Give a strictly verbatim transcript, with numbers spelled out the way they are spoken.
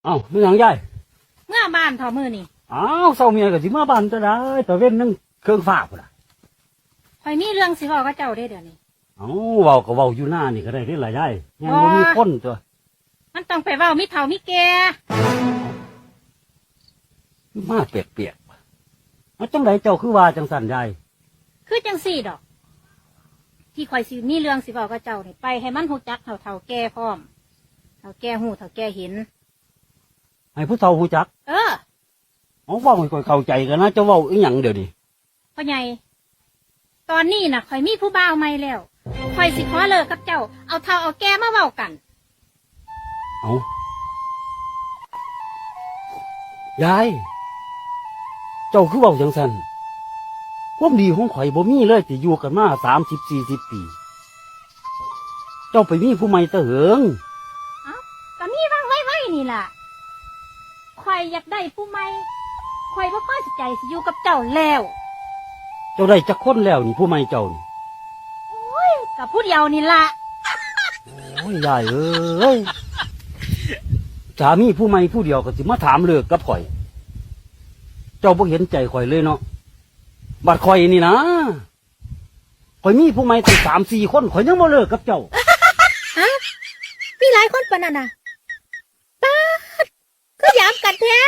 เอ้า มีหยังยาย เมือบ้านเถาะมื้อนี้ อ้าว เซาเมียก็สิเมือบ้านจะได้ ตะเว็นยังเคิงฟ้าพุ้นล่ะ ข่อยมีเรื่องสิเว้ากับเจ้าเด้เดี๋ยวนี้ เอ้า เว้าก็เว้าอยู่หน้านี่ก็ได้เด้ล่ะยาย ยังบ่มีคนตัว มันต้องไปเว้ามีเฒ่ามีแก่ มาแปลกๆ มาจังใดเจ้าคือว่าจังซั่นยาย คือจังซี่ดอก ที่ข่อยสิมีเรื่องสิเว้ากับเจ้านี่ ไปให้มันฮู้จักเฒ่าเฒ่าแก่พร้อม เฒ่าแก่ฮู้เฒ่าแก่เห็น ให้ผู้เฒ่าฮู้จัก เออ เอาเว้าให้ข่อยเข้าใจกันนะ เจ้าเว้าอีหยังเดี๋ยวนี้ พ่อใหญ่ ตอนนี้น่ะ ข่อยมีผู้บ่าวใหม่แล้ว ข่อยสิขอเลิกกับเจ้า เอาเฒ่าเอาแก่มาเว้ากัน เอา ยาย เจ้าคือเว้าจังซั่น ความดีของข่อยบ่มีเลย ที่อยู่กันมาสามสิบสี่สิบปี เจ้าไปมีผู้ใหม่ตะเหิง เอ้า ก็มีวางไว้ๆนี่ล่ะ ข่อยอยากได้ผู้ใหม่ ข่อยบ่พอใจสิอยู่กับเจ้าแล้ว เจ้าได้จักคนแล้วนี่ผู้ใหม่เจ้านี่ โอ้ย ก็ผู้เดียวนี่ล่ะ โอ้ย ยายเอ้ย สามีผู้ใหม่ผู้เดียวก็สิมาถามเลิกกับข่อย เจ้าบ่เห็นใจข่อยเลยเนาะ บัดข่อยนี่นะ ข่อยมีผู้ใหม่ตั้งสามสี่คน ข่อยยังบ่เลิกกับเจ้า ฮะ มีหลายคนปานนั้นน่ะ ป๊าด คือยามกันแท้